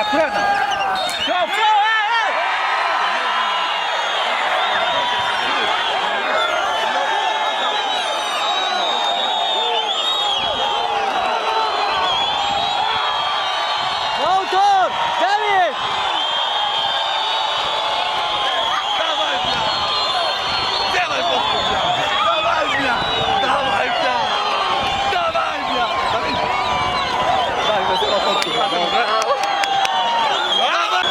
Аккуратно. Все, все, эй, эй! Мотор! Давид! Давай, бля! Делай фотку, бля! Давай, бля! Давай, бля! Давай, бля! Давай! Давай, сделай фотку, бля! Давай! Давай!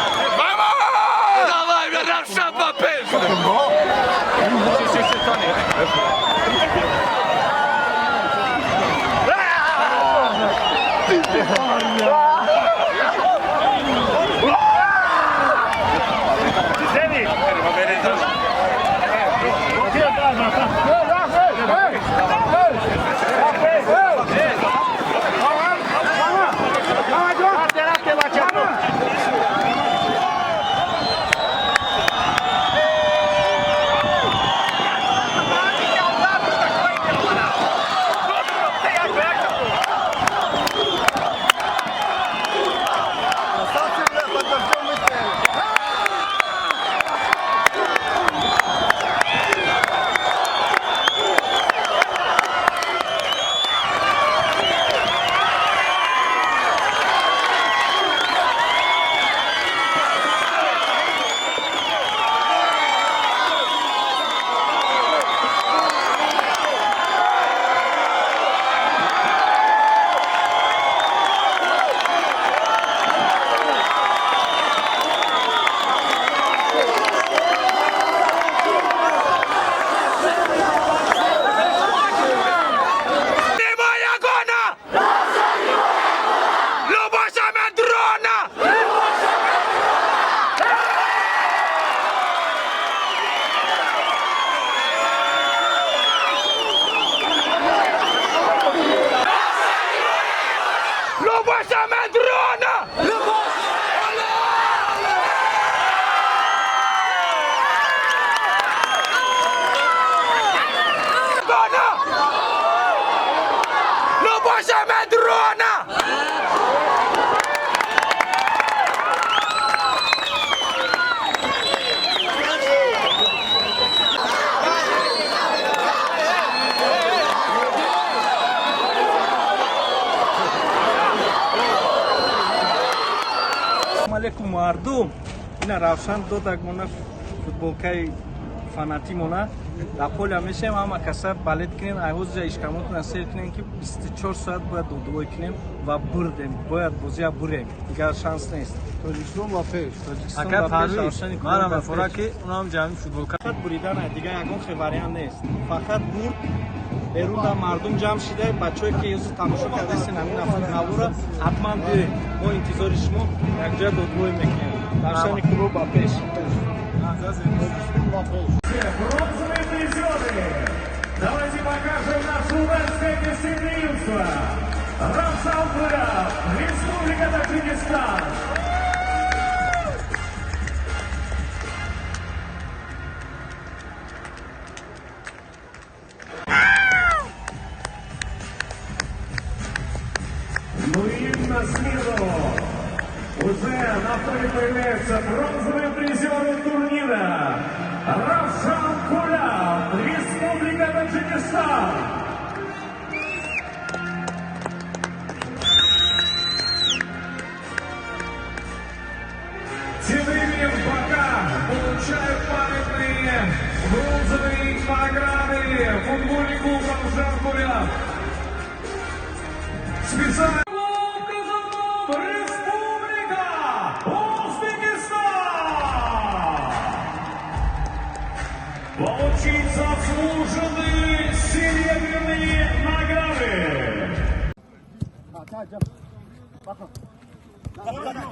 Давай, бля! Равшан Мбаппе! Все, все, все, Ягона! Любоша Медрона! Любоша Медрона! Ягона! Любоша Медрона! Алейкум, мардум! Ина Равшан додак мона футболкаи фанатимона. Дар поля мешем, ҳама каса болеть кунем. Айҳозиҷа ишкамотона сер кунем, ки 24 соат бояд додувой кунем ва бурдем, бояд бозия бурем, дигар шанс нест. Тоҷикистон ба пеш! Тоҷикистон Ака ба пеш, Парвиз, Равшани манам Кулоб ба мефора пеш. Ки унам ҷамъи футболка. Фақат буридан, дигар ягон хел вариант нест, фақат бурд. Берун дар мардум ҷамъ шида, бачаҳое ки ёзу тамошо кардасен ҳамин навора, ҳатман биёед, мо интизори шумо, якҷоя додвой мекунем. Равшани Кулоб ба пеш! Тоҷикистон ба пеш! Бронзовые призеры! Давайте покажем наше уральское гостеприимство! Равшан Куляб, Республика Таджикистан! Ну и им на смену уже на поле появляются бронзовые призеры турнира. Равшан Куляб, Республика Таджикистан. Тем временем пока получают памятные бронзовые награды футбольный клуб «Равшан Куляб». Специально клуб «Казанов», Республика Узбекистан! Получить заслуженные серебряные награды. Спокойно.